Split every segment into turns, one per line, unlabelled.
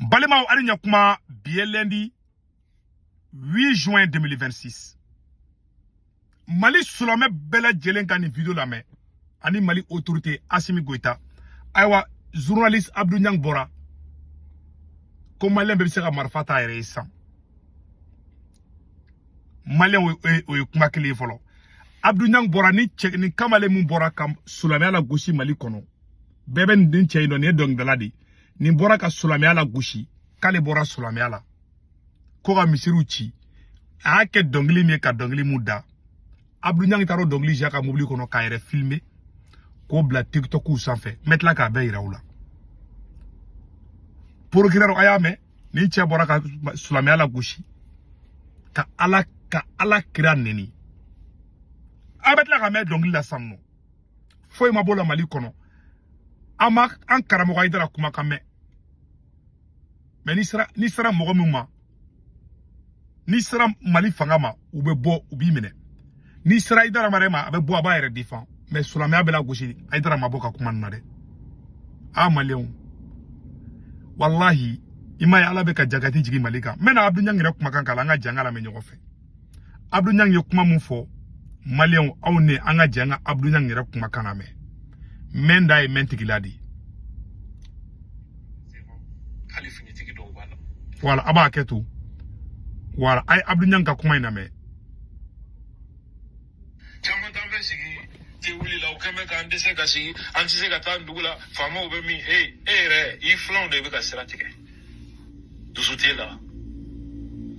Balimaw, ali ɲakuma. Bi ye lundi 8 juin 2026. Mali silamɛ bɛɛ lajɛlen ka nin vidéo lamɛn, ani Mali autorité Assimi Goïta. Ayiwa, journaliste Abdou Niang bɔra ko malien bɛɛ bɛ se ka marifa ta a yɛrɛ ye sisan. Malien, o ye kuma kelen ye fɔlɔ. Abdou Niang bɔra ni cɛ ni kamalen mun bɔra ka silamɛya la gosi Mali kɔnɔ. Bɛɛ bɛ nin cɛ in dɔn, nin ye dɔnkilidala de ye. Nin bɔra ka silamɛya la gosi, k'ale bɔra silamɛya la ko ka misiriw ci. A y'a kɛ dɔnkili min ye, ka dɔnkili mun da, Abdou Niang taara o dɔnkili ja ka mobili kɔnɔ k'a yɛrɛ filmer k'o bila TikTok sanfɛ. N bɛ tila k'a bɛɛ yira u la. Procureur, a y'a mɛn, nin cɛ bɔra ka silamɛya la gosi, ka Ala kira neni. A bɛ tila ka mɛn dɔnkili la sisan nɔ. Foyi ma bɔ la Mali kɔnɔ, an ma an karamɔgɔ Hayidara kumakan mɛn. Mɛ n'i sera mɔgɔ min ma, n'i sera Mali fanga ma, u bɛ bɔ, u b'i minɛ. N'i sera Hayidara ma dɛ ma, a bɛ bɔ, a b'a yɛrɛ défend. Mɛ silamɛya bɛ la gosi, Hayidara ma bɔ ka kuma nin na dɛ. A maliyɛnw, walahi, i ma ye, Ala bɛ ka jagati jigin Mali kan. N bɛna Abdou Niang yɛrɛ kumakan k'a la, an ka jɛ an ka lamɛn ɲɔgɔn fɛ. Abdou Niang ye kuma mun fɔ, maliyɛnw, aw ni an ka jɛ an ka Abdou Niang yɛrɛ kumakan lamɛn. Mɛn da ye mɛn tigila de.
Hali finitigi dɔw b'a la.
Wala a b'a kɛ to. Wala a ye Abdou Niang ka kuma in lamɛn.
Caman t'an bɛ sigi te wuli la, u kɛn bɛ k'an dɛsɛ ka sigi, an tɛ se ka taa dugu la. Faamaw bɛ min? E e yɛrɛ, i filanw de bɛ ka sira tigɛ, dusu t'e la.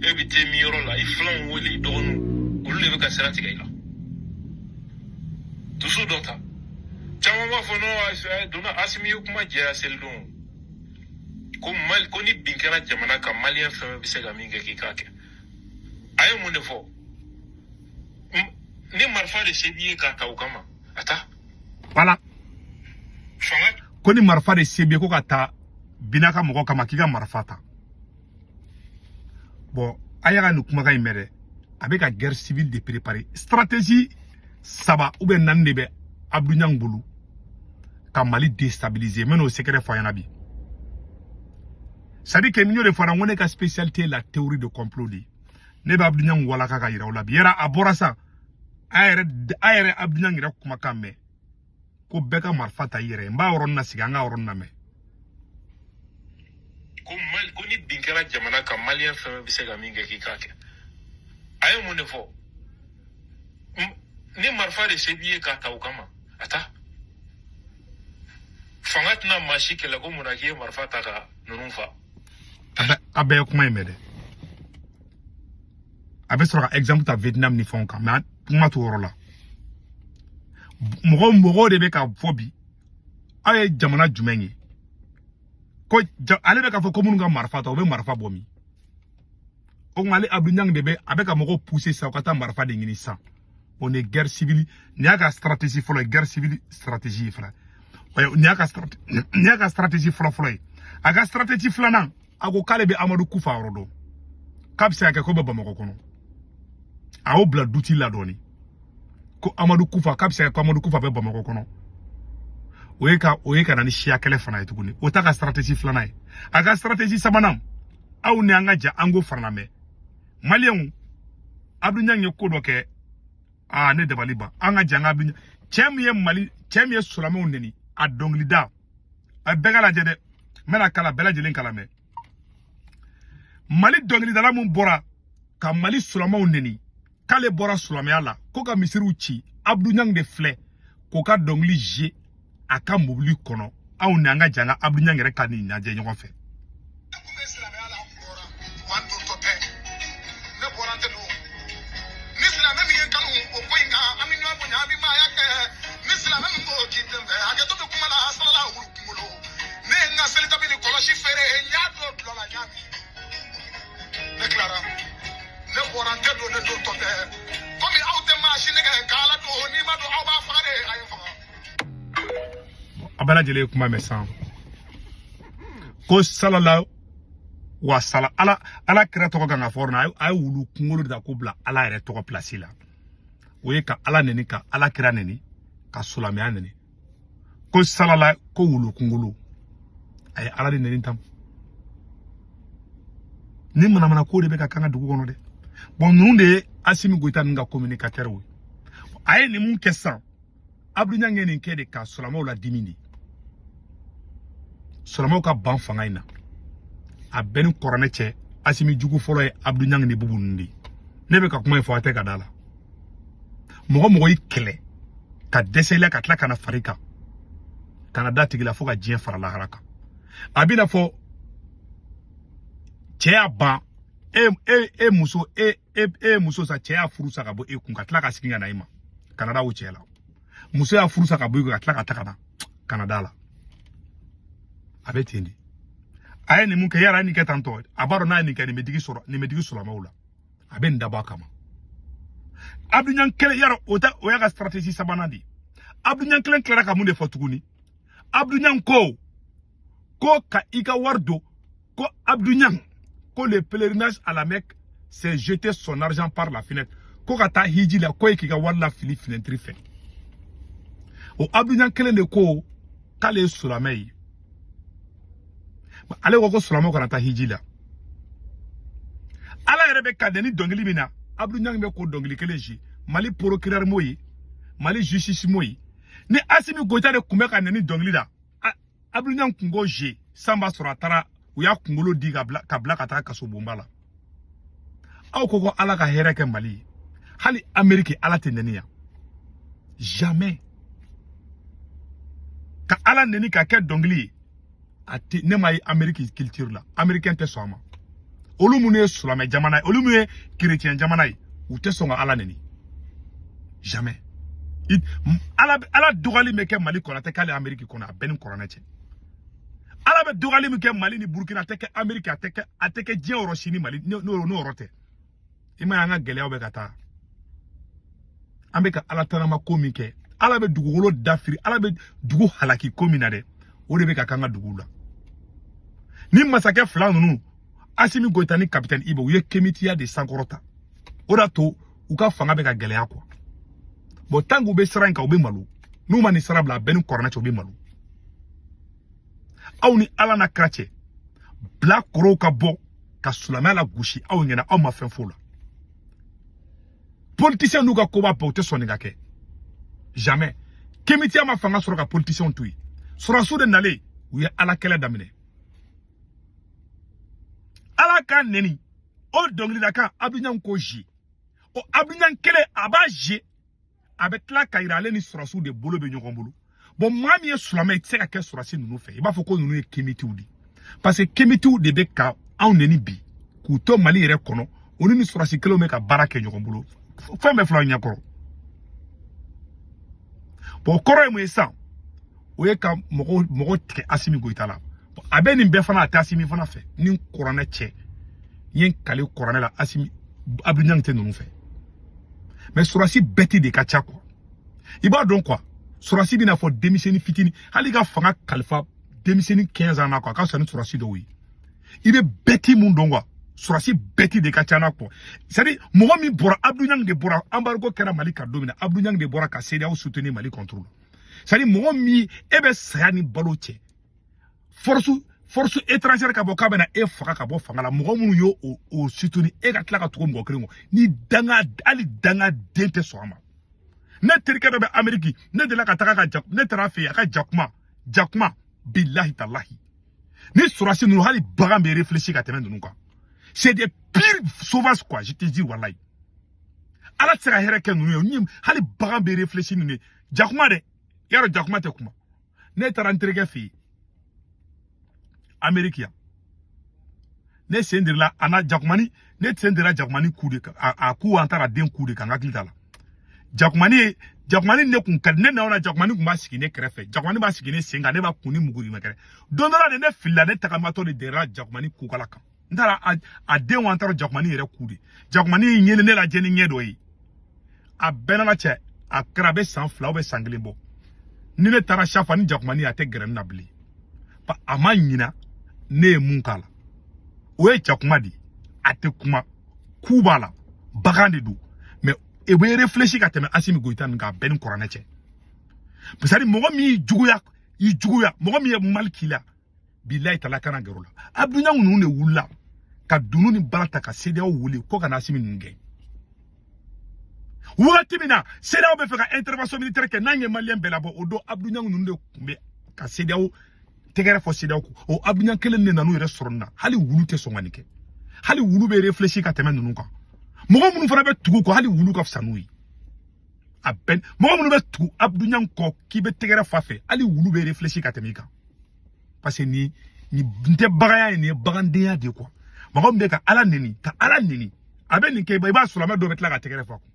E bɛ te min yɔrɔ la, i filanw wele, i dɔgɔninw, olu de bɛ ka sira tigɛ i la. Dusu dɔ ta. Caman b'a fɔ non, donna Asimi ye kuma jɛya selidon ko Mali, ko ni bin kɛra jamana kan, malien fɛn fɛn bɛ se ka min kɛ, k'i k'a kɛ. A ye mun de fɔ? Ni marifa de se b'i ye k'a ta o kama, a ta.
Wala
fanga.
Ko ni marifa de se b'i ye ko ka taa bina ka mɔgɔ kama, k'i ka marifa ta. Bon, a y'a ka nin kumakan in mɛn dɛ. A bɛ ka guerre civile de préparer. Stratégie saba ou bien naani de bɛ Abdou Niang bolo ka Mali déstabiliser. N bɛ n'o secret fɔ a ɲɛna bi. C'est à dire que n y'o de fɔ, n ko ne ka spécialité, la théorie de complot de ye. Ne bɛ Abdou Niang walaka ka yira o la bi. Yɛrɛ a bɔra sa, a yɛrɛ Abdou Niang yɛrɛ kumakan mɛn ko bɛɛ ka marifa ta i yɛrɛ ye. N b'a yɔrɔnin na sigi, an ka yɔrɔnin lamɛn.
Ko Mali, ko ni bin kɛra jamana kan, malien fɛn fɛn bɛ se ka min kɛ, k'i k'a kɛ. A ye mun de fɔ? Ni marifa de se b'i ye k'a ta o kama, a ta. Fanga tɛna maa si kɛlɛ ko mun na k'i ye marifa ta ka ninnu fa.
A bɛɛ ye kuma in mɛn dɛ. A bɛ sɔrɔ ka exemple ta Vietnam ni fɛnw kan, mais kuma t'o yɔrɔ la. Mɔgɔ mɔgɔw de bɛ ka fɔ bi, aw ye jamana jumɛn ye ko ale bɛ k'a fɔ ko minnu ka marifa ta, u bɛ marifa bɔ min? O kuma, ale Abdou Niang de bɛ, a bɛ ka mɔgɔw pousser sisan u ka taa marifa de ɲini sisan. O ni guerre civile, nin y'a ka stratégie fɔlɔ ye, guerre civile stratégie ye fana. Nin y'a ka stratégie fɔlɔ fɔlɔ ye. A ka stratégie filanan, a ko k'ale bɛ Amadu Kufa yɔrɔ dɔn, k'a bɛ se ka kɛ ko bɛ Bamakɔ kɔnɔ. A y'o bila doute la dɔɔni ko Amadu Kufa, k'a bɛ se ka kɛ ko Amadu Kufa bɛ Bamakɔ kɔnɔ. O ye ka na ni siya kɛlɛ fana ye tuguni. O ta ka stratégie filanan ye. A ka stratégie sabanan, aw ni an ka jɛ an k'o fana lamɛn. Maliyɛnw, Abdou Niang ye ko dɔ kɛ, aa, ne dabali ban. An ka jɛ an ka Abdou Niang, cɛ min ye Mali, cɛ min ye silamɛw neni a dɔnkilida, a bɛɛ ka lajɛ dɛ. N bɛna kala bɛɛ lajɛlen kala mɛn. Mali dɔnkilidala mun bɔra ka Mali silamɛw neni k'ale bɔra silamɛya la ko ka misiriw ci, Abdou Niang de filɛ k'o ka dɔnkili jouer a ka mobili kɔnɔ. Aw ni an ka jɛ an ka Abdou Niang yɛrɛ ka nin lajɛ ɲɔgɔn fɛ.
Kun bɛ silamɛya la, n bɔra wa, n dontɔ tɛ, ne bɔra, n tɛ don. Ni silamɛ min ye n kanu o ko in kan, an bɛ ɲɔgɔn bonya, an bɛ maaya kɛ. Ni silamɛ min ko k'i tɛ n fɛ, hakɛto bɛ kuma la. Salala wulu kunkolo, ne ye n ka selitabi ni kɔlɔsi feere, n y'a don dulɔ la, n y'a min, ne tilara, ne bɔra, n tɛ don, ne dontɔ tɛ. Komi aw tɛ maa si nɛgɛ k'ala don, n'i ma don, aw b'a faga de, a ye n faga.
A bɛɛ lajɛlen ye kuma mɛn sisan ko salala wa sala, Ala kira tɔgɔ kan ka fɔ yɔrɔ min na, a ye wulu kunkolo de ta k'o bila Ala yɛrɛ tɔgɔ place la. O ye ka Ala neni, ka Ala kira neni, ka silamɛya neni. Ko salala, ko wulu kunkolo, a ye Ala de neni tan. Ni manamana ko de bɛ ka k'an ka dugu kɔnɔ dɛ. Bon, ninnu de ye Assimi Goïta ninnu ka communicateur ye. A ye nin mun kɛ sisan? Abdou Niang ye nin kɛ de ka silamɛw la dimi de, silamɛw ka ban fanga in na. A bɛɛ ni kɔrɔnɛ cɛ, Assimi jugu fɔlɔ ye Abdou Niang ni Boubou ninnu de ye. Ne bɛ ka kuma in fɔ, a tɛ ka da la. Mɔgɔ mɔgɔ y'i kɛlɛ ka dɛsɛ i la, ka tila ka na fari kan, ka na da tigi la fo ka diɲɛ fara lahara kan. A b'i n'a fɔ cɛ y'a ban e e e muso e e e muso sa, cɛ y'a furu sa ka bɔ e kun, ka tila ka segin ka na i ma, ka na da o cɛ la. Muso y'a furu sa ka bɔ i kun, ka tila ka taga ka na da la. A bɛ ten de. A ye nin mun kɛ yala? A ye nin kɛ tan tɔ. A b'a dɔn n'a ye nin kɛ, nin bɛ digi sɔrɔ, nin bɛ digi silamɛw la. A bɛ nin dabɔ a kama. Abdou Niang kelen yara, o ta, o y'a ka stratégie sabanan de ye. Abdou Niang kelen tilara ka mun de fɔ tuguni? Abdou Niang ko ka i ka wari don ko Abdou Niang ko le pèlerinage à la Mecque, c'est jeter son argent par la fenêtre. Ko ka taa hiji la, ko ye k'i ka wari lafili fenêtre fɛ. O Abdou Niang kelen de ko k'ale ye silamɛ ye. Ale ko silamɛw kana taa hiji la. Ala yɛrɛ bɛ ka ni dɔnkili min na, Abdou Niang bɛ k'o dɔnkili kelen si. Mali procureur m'o ye, Mali justice m'o ye. Ni Assimi Goïta de tun bɛ ka nɛni dɔnkili la, Abdou Niang kun k'o je san b'a sɔrɔ a taara, u y'a kunkolo di ka bila ka taga kaso bonba la. Aw ko Ala ka hɛrɛ kɛ Mali ye. Hali Amérique, Ala tɛ nɛni yan, jamais. Ka Ala nɛni ka kɛ dɔnkili ye, a tɛ. Ne ma ye Amérique culture la, américain tɛ sɔn a ma. Olu minnu ye silamɛ jamana ye, olu minnu ye chrétien jamana ye, u tɛ sɔn ka Ala nɛni, jamais. Ala dɔgɔyali bɛ kɛ Mali kɔnɔ, a tɛ k'ale Amérique kɔnɔ. A bɛɛ ni kɔrɔnɛ cɛ. Ala bɛ dɔgɔyali min kɛ Mali ni Burukina, a tɛ kɛ Amérique, a tɛ kɛ diɲɛ yɔrɔ si ni Mali n'o yɔrɔ tɛ. I ma ye, an ka gɛlɛyaw bɛ ka taa, an bɛ ka Ala tanama ko min kɛ, Ala bɛ dugukolo dafiri, Ala bɛ dugu halaki ko min na dɛ, o de bɛ ka k'an ka duguw la. Ni masakɛ fila ninnu, Assimi Goïta ni capitaine Iba, u ye kemitiya de sankɔrɔta. O de y'a to u ka fanga bɛ ka gɛlɛya quoi. Bon, tant que u bɛ sira in kan, u bɛ malo. N'u ma nin sira bila, a bɛɛ ni kɔrɔnɛ cɛ, u bɛ malo. Aw ni Ala n'a kira cɛ, bila kɔrɔw ka bɔ ka silamɛya la gosi aw ɲɛna, aw ma fɛn f'o la. Politicien n'u ka koba bɛɛ, u tɛ sɔn nin ka kɛ, jamais. Kemitiya ma fanga sɔrɔ ka politiciens to yen. Sɔrɔdasiw de nalen, u ye Ala kɛlɛ daminɛ. Ala ka nɛni o dɔnkilidakan, Abdou Niang ko zi o Abdou Niang kelen a b'a zi, a bɛ tila ka yira ale ni sɔrɔdasiw de bolo bɛ ɲɔgɔn bolo. Bon, maa min ye silamɛ, i tɛ se ka kɛ sɔrɔdasi ninnu fɛ. I b'a fɔ ko ninnu ye kemitiw de, parce que kemitiw de bɛ ka anw nɛni bi k'u to Mali yɛrɛ kɔnɔ. Olu ni sɔrɔdasi kelenw bɛ ka baara kɛ ɲɔgɔn bolo, fɛn bɛɛ filɛ aw ɲɛkɔrɔ. Bon, o kɔrɔ ye mun ye sisan? O ye ka mɔgɔw mɔgɔw tigɛ Assimi Goïta la. A bɛ nin bɛɛ fana, a tɛ Assimi fana fɛ. Ni kuranɛ cɛ, n ye n kale kuranɛ la, Assimi, Abdou Niang tɛ ninnu fɛ. Mais sɔrɔdasi bɛɛ de ka ca quoi. I b'a dɔn quoi, sɔrɔdasi bɛna fɔ denmisɛnnin fitinin, hali ka fanga kalifa denmisɛnnin 15 ans na quoi, a ka fisa ni sɔrɔdasi dɔw ye. I bɛ bɛti mun dɔn quoi, sɔrɔdasi bɛti de ka ca na quoi. C'est à dire, mɔgɔ min bɔra, Abdou Niang de bɔra. Embargo kɛra Mali kan don min na, Abdou Niang de bɔra ka CEDEAO soutenir Mali contre la. C'est à dire, mɔgɔ min e bɛ saya ni balo cɛ, force étrangère ka bɔ k'a bɛna e faga ka bɔ fanga la, mɔgɔ minnu y'o o soutenir, e ka tila ka tugu mɔgɔ kelen kɔ, ni danga, hali danga den tɛ sɔn a ma. Ne terikɛ dɔ bɛ Amérique, ne delila ka taga ka ja, ne taara a fɛ yen, a ka jakuma jakuma, bilahi talahi, ni sɔrɔdasi ninnu, hali bagan bɛ réfléchir ka tɛmɛ ninnu kan. C'est des pires sauvages quoi, je te dis wallahi. Ala tɛ se ka hɛrɛ kɛ ninnu ye. Ni hali bagan bɛ réfléchir ninnu ye, jakuma dɛ, yarɔ jakuma tɛ kuma. Ne taara n terikɛ fɛ yen Amérique yan, ne sen dirila a na jakumani, ne sen dira jakumani ku de kan, a ku, an taara den ku de kan, n hakili t'a la. Jakumani ye jakumani, ne kun ka di ne na, jakumani kun b'a sigi ne kɛrɛfɛ, jakumani b'a sigi ne sen kan, ne b'a kun ni muguri kɛrɛ. Don dɔ la de, ne filila, ne tagamatɔ de dɛrɛla jakumani kukala kan. N taara a den wa, an taara jakumani yɛrɛ ku de. Jakumani ye ne lajɛ ni ɲɛ dɔ ye. A bɛɛ n'Ala cɛ, a kɛra a bɛ san 2 bɛ san 1 bɔ. Ni ne taara safa ni jakumani, a tɛ gɛrɛ ne na bilen. A ma ɲina ne ye mun k'a la. O ye jakuma de ye, a tɛ kuma, ku b'a la, bagan de don, mais e bɛ réfléchir ka tɛmɛ Assimi Goïta nin kan. A bɛɛ ni kuranɛ cɛ. Parce que mɔgɔ min y'i juguya, i juguya, mɔgɔ min ye mali k'i la, bilayi tala, kana gɛrɛ o la. Abdou Niang ninnu de wulila. Ka dunun ni bala ta ka CEDEAO wele ko ka na Assimi ninnu gɛn. Wagati min na CEDEAO bɛ fɛ ka intervention militaire kɛ n'an ye maliyɛn bɛɛ labɔ, o don Abdou Niang ninnu de tun bɛ ka CEDEAO tɛgɛrɛ fɔ CEDEAO kun. O Abdou Niang kelen de nan'u yɛrɛ sɔrɔ nin na. Hali wulu tɛ sɔn ka nin kɛ. Hali wulu bɛ réfléchir ka tɛmɛ ninnu kan. Mɔgɔ minnu fana bɛ tugu kɔ, hali wulu ka fisa n'u ye. A bɛn mɔgɔ minnu bɛ tugu Abdou Niang kɔ k'i bɛ tɛgɛrɛ fa fɛ, hali wulu bɛ réfléchir ka tɛmɛ i kan. Parce que ni nin tɛ baganya ye, nin ye bagandenya de ye quoi. Mɔgɔ min bɛ ka Ala neni, ka Ala neni, a bɛ nin kɛ, i b'a sɔrɔ a dɔw bɛ tila ka tɛgɛrɛ fa kun.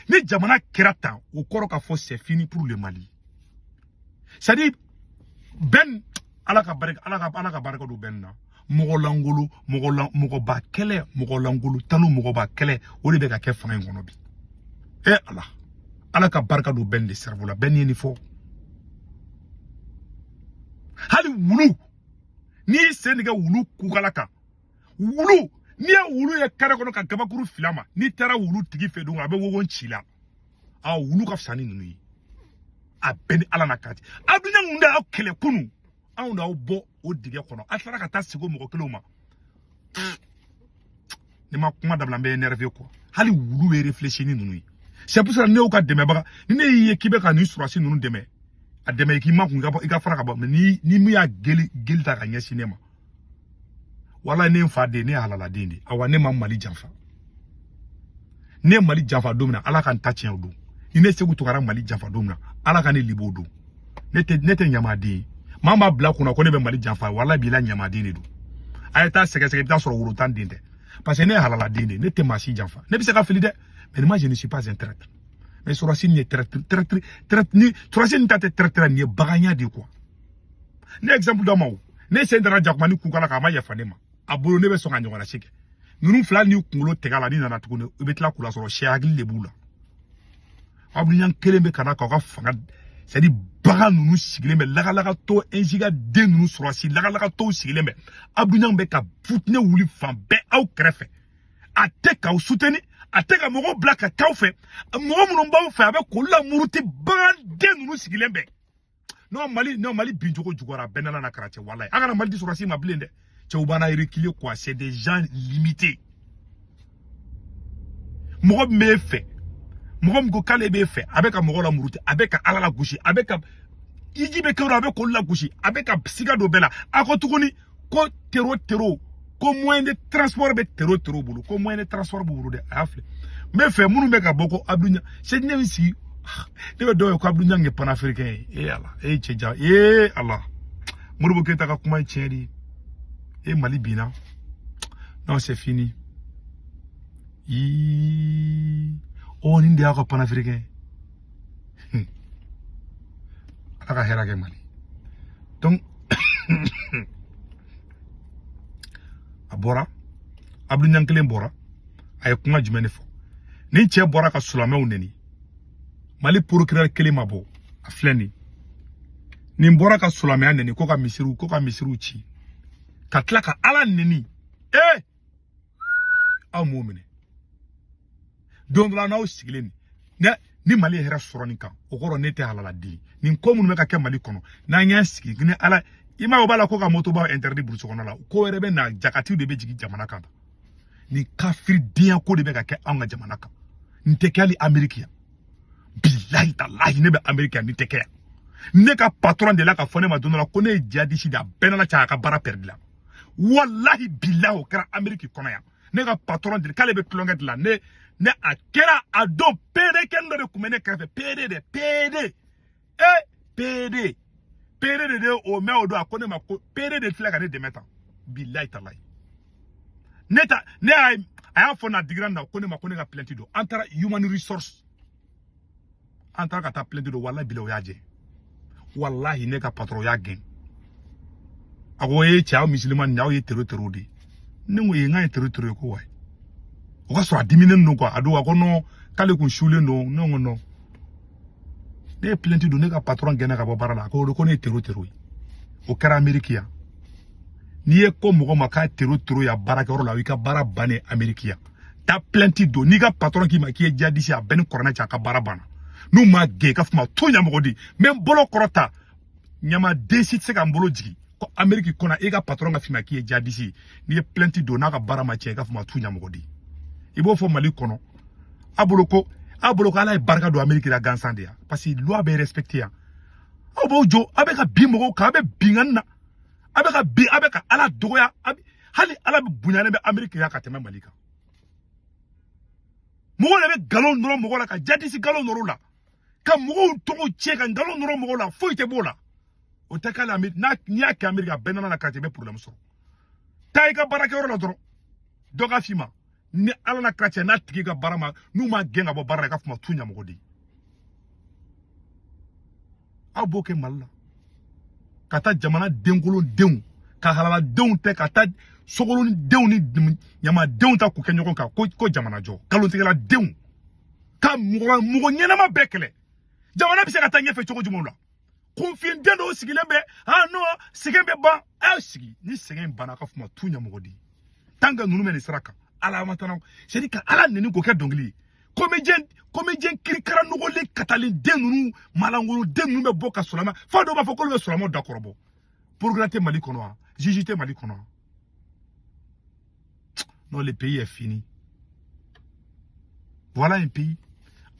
Ni jamana kɛra tan, o kɔrɔ k'a fɔ c'est fini pour le Mali. C'est-à-dire Ben Ala ka barika, Ala ka barika don Ben na. Mɔgɔ langolo, mɔgɔba kɛlɛ, mɔgɔ langolo tanu, mɔgɔba kɛlɛ, o de bɛ ka kɛ fanga in kɔnɔ bi. Eh Ala, Ala ka barika don Ben de cerveau la. Ben ye nin fɔ. Hali wulu, n'i y'i sen tigɛ wulu kukala kan, wulu, n'i ye wulu ye kare kɔnɔ ka gabakuru fili a ma, n'i taara wulu tigi fɛ don, a bɛ wogon ci la. Awɔ, wulu ka fisa ni ninnu ye. A bɛɛ ni Ala na kati. Abdou Niang de y'aw kɛlɛ kunun, anw d'aw bɔ o dingɛ kɔnɔ, a tilara ka taa sigi o mɔgɔ kelenw ma. Ni ma kuma dabila, n bɛ énervé quoi. Hali wulu bɛ réfléchir ni ninnu ye. C'est pour cela ne y'u ka dɛmɛbaga, ni ne y'i ye k'i bɛ ka nin surasi ninnu dɛmɛ, a dɛmɛ i k'i makun, i ka fara ka bɔ. Mais ni min y'a geli geli ta ka ɲɛsin ne ma, walahi ne fa den, ne ye halaladen de ye. Awa ne ma Mali janfa. Ne ye Mali janfa don min na, Ala ka n ta tiɲɛ o don. Ni ne Sekou Tounkara Mali janfa don min na, Ala ka ne libo o don. Ne tɛ ɲamaden ye. Maa b'a bila kunna ko ne bɛ Mali janfa, walahi bi la ɲamaden de don. A ye taa sɛgɛsɛgɛ, i bɛ taa sɔrɔ woro tan den tɛ. Parce que ne ye halaladen de ye, ne tɛ maa si janfa. Ne bɛ se ka fili dɛ, mais moi je ne suis pas un traître. Mais sɔrɔsi nin ye traître, traître, traître, ni sɔrɔsi nin ta tɛ traître, nin ye baganya de quoi. Ne exemple dɔ ma o, ne sen dara jakuma ni kukala kan, a ma yafa ne ma. A bolo ne bɛ sɔn ka ɲɔgɔnna si kɛ. Ninnu fila ni kunkolo tigɛ a la, ni nana tuguni, i bɛ tila k'u lasɔrɔ sɛ hakili de b'u la. Abdou Niang kelen bɛ ka na k'aw ka fanga, c'est à dire bagan ninnu sigilen bɛ lagalagatɔ, injiga den ninnu sɔrɔsi lagalagatɔw sigilen bɛ. Abdou Niang bɛ ka futinɛ wuli fan bɛɛ aw kɛrɛfɛ. A tɛ k'aw soutenir, a tɛ ka mɔgɔw bila ka k'aw fɛ. Mɔgɔ minnu b'aw fɛ, a bɛ k'olu lamuruti. Baganden ninnu sigilen bɛ. Non Mali, non Mali bincogo juguyara, bɛɛ nana na kɛra cɛ walayi. A kana Mali di sɔrɔsi ma bilen dɛ. Cɛw b'an na reculer quoi, c'est des gens limités. Mɔgɔ min b'e fɛ, mɔgɔ min ko k'ale b'e fɛ, a bɛ ka mɔgɔ lamuruti, a bɛ ka Ala lagosi, a bɛ ka iji bɛ kɛ a bɛ k'olu lagosi, a bɛ ka siga don bɛɛ la. A ko tuguni ko tero tero, ko moyen de transport bɛ tero tero bolo, ko moyen de transport b'u bolo dɛ. A y'a filɛ, n bɛ fɛ minnu bɛ ka bɔ ko Abdou Niang, c'est ne bɛ sigi, ne bɛ dɔw ye ko Abdou Niang ye panafricain ye. E Ala, e cɛ jan, e Ala, Modibo Keyita ka kuma ye tiɲɛ de ye. E Mali binna, non c'est fini. Ii, oh nin de y'a ka panafricain ye. Ala ka hɛrɛ kɛ Mali. Donc a bɔra, Abdou Niang kelen bɔra, a ye kuma jumɛn de fɔ? Ni cɛ bɔra ka silamɛw neni, Mali procureur kelen ma bɔ, a filɛ nin. Nin bɔra ka silamɛya neni, ko ka misiriw ci, ka tila ka Ala neni. Eh, aw m'o minɛ. Don dɔ la n'aw sigilen nin, ni Mali ye hɛrɛ sɔrɔ nin kan, o kɔrɔ ne tɛ halaladen. Nin ko minnu bɛ ka kɛ Mali kɔnɔ, n'an y'an sigi ni Ala, i m'a ye o b'a la ko ka motobaw interdit burusi kɔnɔ la, ko wɛrɛ bɛ na, jakatiw de bɛ jigin jamana kan. Nin kafiridenya ko de bɛ ka kɛ anw ka jamana kan. Nin tɛ kɛ hali Amérique yan. Bilahi talahi, ne bɛ Amérique yan, nin tɛ kɛ yan. Ne ka patron de la ka fɔ ne ma don dɔ la ko ne ye jihadiste de ye, a bɛɛ n'Ala cɛ, a ka baara perdu la. Wallahi bilahi, o kɛra Amérique kɔnɔ yan. Ne ka patron de k'ale bɛ tulonkɛ de la, ne a kɛra a don PD kɛnin dɔ de tun bɛ ne kɛrɛfɛ, PD de, PD, eh PD, PD de o mɛn o don, a ko ne ma ko PD de filɛ ka ne dɛmɛ tan. Bilahi talahi, ne ta ne y'a a y'a fɔ n'a digira n na ko ne ma ko ne ka plainte don. An taara human resource, an taara ka taa plainte don, wallahi bilahi o y'a jɛ. Wallahi ne ka patron y'a gɛn. A ko e cɛ, aw musulman nin, aw ye tero tero de ye. Ne ko ye n k'a ye tero tero ye ko wayi. O ka sɔrɔ a diminen don quoi. A don a ko non, k'ale kun sulen don. Ne ko non, ne ye plainte don, ne ka patron gɛnna ka bɔ baara la. A ko ko ne ye tero tero ye. O kɛra Amérique yan. N'i ye ko mɔgɔ ma k'a tero tero ya baarakɛyɔrɔ la, i ka baara bannen Amérique yan. Taa plainte don, n'i ka patron k'i ma k'i ye jihadiste, a bɛɛ ni kɔrɔnɛ cɛ, a ka baara banna. N'u m'a gɛn, i ka fɔ ma to ɲamɔgɔ di, n bɛ n bolo kɔrɔta, ɲamaden si tɛ se ka n bolo jigin. Ko Amérique kɔnɔ e ka patron ka f'i ma k'i ye jihadiste ye, n'i ye plainte don n'a ka baara ma tiɲɛ, i ka fɔ ma tu ɲɛmɔgɔ di. I b'o fɔ Mali kɔnɔ. A bolo ko Ala ye barika don Amérique la gansan de ya, parce que loi bɛ respecté yan. Aw b'aw jɔ, aw bɛ ka bin mɔgɔw kan, aw bɛ binkanni na, aw bɛ ka bin, aw bɛ ka Ala dɔgɔya. Hali Ala bɛ bonyalen bɛ Amérique la ka tɛmɛ Mali kan. Mɔgɔw de bɛ nkalon nɔrɔ mɔgɔw la, ka jihadiste nkalon nɔrɔ u la, ka mɔgɔw tɔgɔ tiɲɛ, ka nkalon nɔrɔ mɔgɔw la, foyi tɛ b'o la. O tɛ k'ale Amérique, n'i y'a kɛ Amérique a bɛɛ nana la k'a i bɛ problème sɔrɔ. Taa i ka baarakɛyɔrɔ la dɔrɔn, dɔ ka f'i ma ni Ala na kira cɛ, n'a tigi ka baara ma, n'u ma gɛn ka bɔ baara la, i ka fɔ ma tu ɲɛmɔgɔ de ye. Aw b'o kɛ Mali la, ka taa jamana denkolon denw, ka halaladenw tɛ, ka taa sogolon denw ni ɲamadenw ta k'u kɛ ɲɔgɔn kan ko jamana jɔ, nkalontigɛla denw, ka mɔgɔ ɲɛnama bɛɛ kɛlɛ. Jamana bɛ se ka taa ɲɛfɛ cogo jumɛn la? Kunfin den dɔw sigilen bɛ, ah non, sɛgɛn bɛ ban. A y'aw sigi, ni sɛgɛn banna, a ka fɔ ma tu ɲɛmɔgɔ de ye. Tant que ninnu bɛ nin sira kan, Ala ma tana, c'est à dire ka Ala neni k'o kɛ dɔnkili ye. Comédien kirikara nɔgɔlen katalen den ninnu, malangolo den ninnu bɛ bɔ ka silamɛ, f'a dɔw b'a fɔ k'olu bɛ silamɛw dakɔrɔbɔ. Procureur tɛ Mali kɔnɔ wa? Juge tɛ Mali kɔnɔ wa? Non, le pays est fini. Voilà un pays.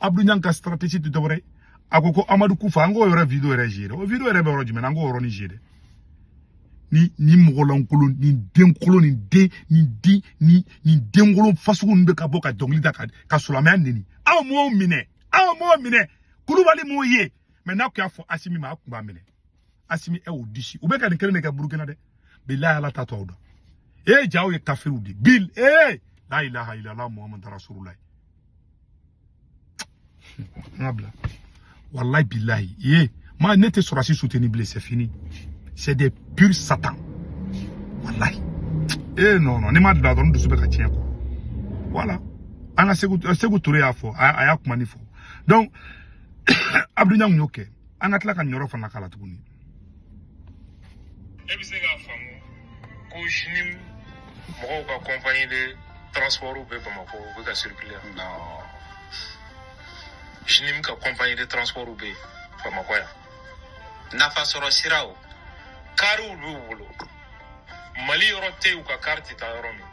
Abdou Niang ka stratégie tɛ dɔwɛrɛ ye. A ko ko Amadou Koufa, an k'o yɔrɔ vidéo yɛrɛ gérer. O vidéo yɛrɛ bɛ yɔrɔ jumɛn na? An k'o yɔrɔnin gérer. Ni mɔgɔlankolon, ni denkolon, ni den, ni den, ni denkolon fasugu ninnu bɛ ka bɔ ka dɔnkili da ka silamɛya neni. Aw m'o minɛ, aw m'o minɛ. Kulubali m'o ye. Mais n'a kun y'a fɔ Asimi ma, a kun b'a minɛ. Asimi est au-dessus. U bɛ ka nin kelen de kɛ Burukina dɛ. Bilahi Ala t'a to aw da. E jaw ye kafiriw de. Bil, eh, la ilaha illallah Muhammad rasulullah. N ka bila. Wallahi billahi. Ye, ma ne tɛ sɔrɔsi soutenir bilen, c'est fini. C'est des purs satans. Wallahi. Eh non non, ne ma bila dɔrɔn dusu bɛ ka tiɲɛ quoi. Voilà. An ka Sékou Touré y'a fɔ, a y'a kuma ni fɔ. Donc Abdou Niang y'o kɛ. An ka tila ka nin yɔrɔ fana k'a la tuguni.
E bɛ se k'a faamu ko JNIM mɔgɔw ka compagnie de transport bɛ Bamakɔ, u bɛ ka circuler.
Non.
JNIM ka compagnie de transport bɛ Bamakɔ yan.
Nafa sɔrɔ siraw.
Kariw b'u bolo. Mali yɔrɔ tɛ yen u ka kari tɛ taa yɔrɔ min.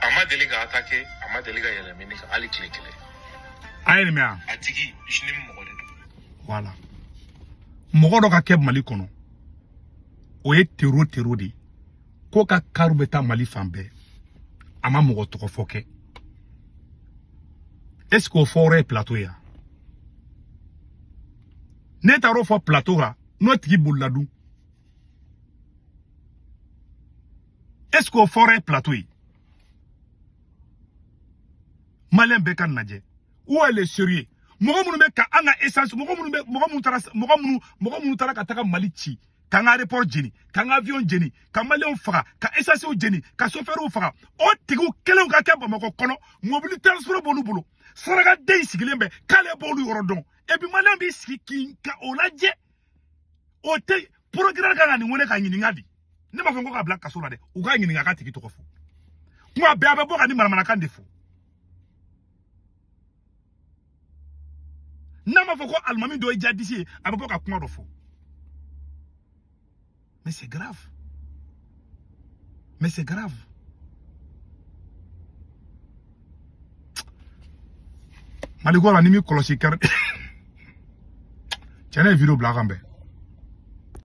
A ma deli ka attaquer, a ma deli ka yɛlɛ mini kan hali tile kelen.
A ye nin mɛn wa?
A tigi JNIM mɔgɔ de don.
Voilà. Mɔgɔ dɔ ka kɛ Mali kɔnɔ, o ye tero de ye. Ko ka kariw bɛ taa Mali fan bɛɛ. A ma mɔgɔ tɔgɔ fɔ kɛ. Est-ce que o fɔ yɔrɔ ye plateau ye wa? Ne taar'o fɔ plateau kan, n'o tigi bolila dun. Est-ce que o fɔ yɔrɔ ye plateau ye? Malien bɛɛ ka lajɛ. Où est le sérieux? Mɔgɔ minnu bɛ ka an ka essence, mɔgɔ minnu bɛ, mɔgɔ minnu taara, mɔgɔ minnu taara ka taga Mali ci, k'an ka aéroport jeni, k'an ka avion jeni, ka Malienw faga, ka essence jeni, ka chauffeur faga. O tigiw kelenw ka kɛ Bamakɔ kɔnɔ, mobili transport b'olu bolo. Sarakaden sigilen bɛ k'ale b'olu yɔrɔ dɔn. Et puis Malien b'i sigi k'i ka o lajɛ. O tɛ procureur kan ka nin wele ka ɲininka de. Ne m'a fɔ ko k'a bila kaso la dɛ, u k'a ɲininka k'a tigi tɔgɔ fɔ. Kuma bɛɛ a bɛ bɔ ka ni manamanakan de fɔ. N'a m'a fɔ ko alimami dɔ ye jihadiste ye, a bɛ bɔ ka kuma dɔ fɔ. Mais c'est grave. Mais c'est grave. Maliko la ni mi kɔlɔsi kɛra. Cɛ ne ye vidéo bila a kan bɛn.